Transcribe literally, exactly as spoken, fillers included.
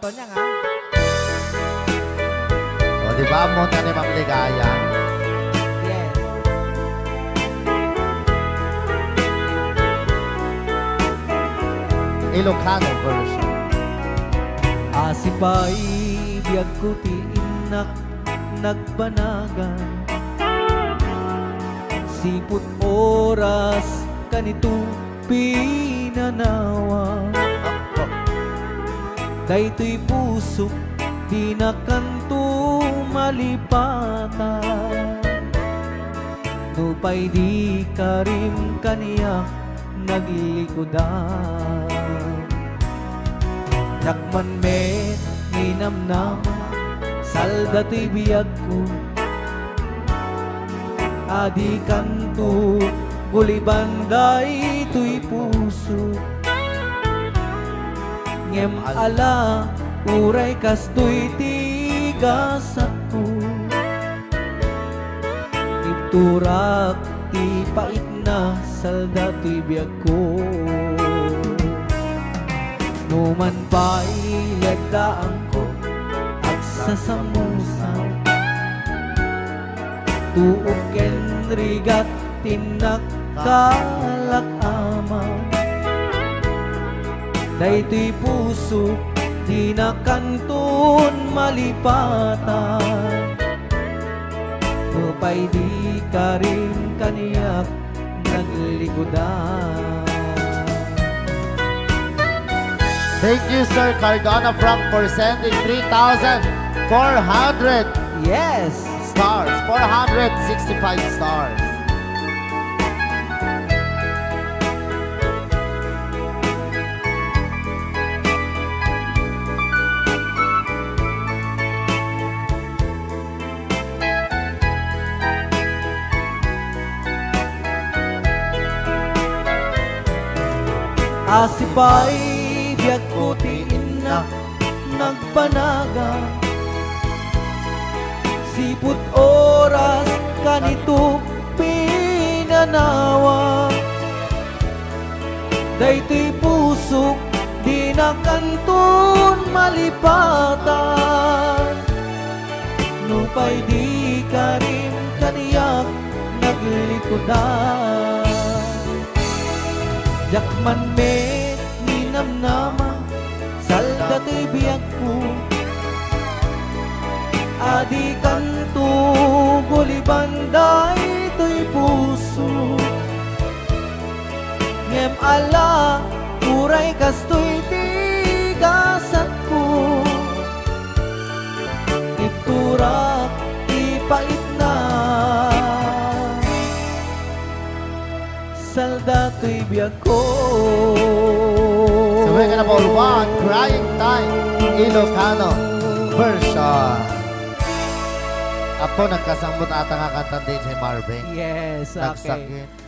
Tonya nga. O, di ba? Ammo na ni Ma'am Ligaya. Yes. Ilocano version. Asi pay biagko ti innak nagbanagan. Sipud oras kanito pinanawa. Daytoy pusok, dina kanto malipatan. Nupay di karim kaniak naglikudan. Diak man met ninamnama, salda toy biagko. Adi kanto guliban daytoy puso. Ngem ala, uray kastoy ti gasatko. Ibturak ti paitna, salda toy biagko. Numan pay laddaanko, agsasamusaw. Tuok ken rigat ti innak kalak-aman. Daytoy puso, dina kanton malipatan. Nupay di karim kaniak naglikudan. Thank you, Sir Cardona Frank, for sending three thousand four hundred Yes! stars, four hundred sixty-five stars. Asi pay biagko ti innak nagbanagan. Sipud oras kanito pinanawa. Daytoy pusok, dina kanton malipatan. Nupay di karim kaniak naglikudan. Diak man met ninamnama, salda toy biagko. Adi kanto guliban daytoy puso. Ngem ala, uray kastoy ti gasatko. Ibturak ti paitna. Salda toy biagko. Sabay ka na, Paul Juan, Crying Time, Ilocano version. Apo, nagkasangmut ata nga kanta, D J Marvin. Yes, okay. Nagsakit.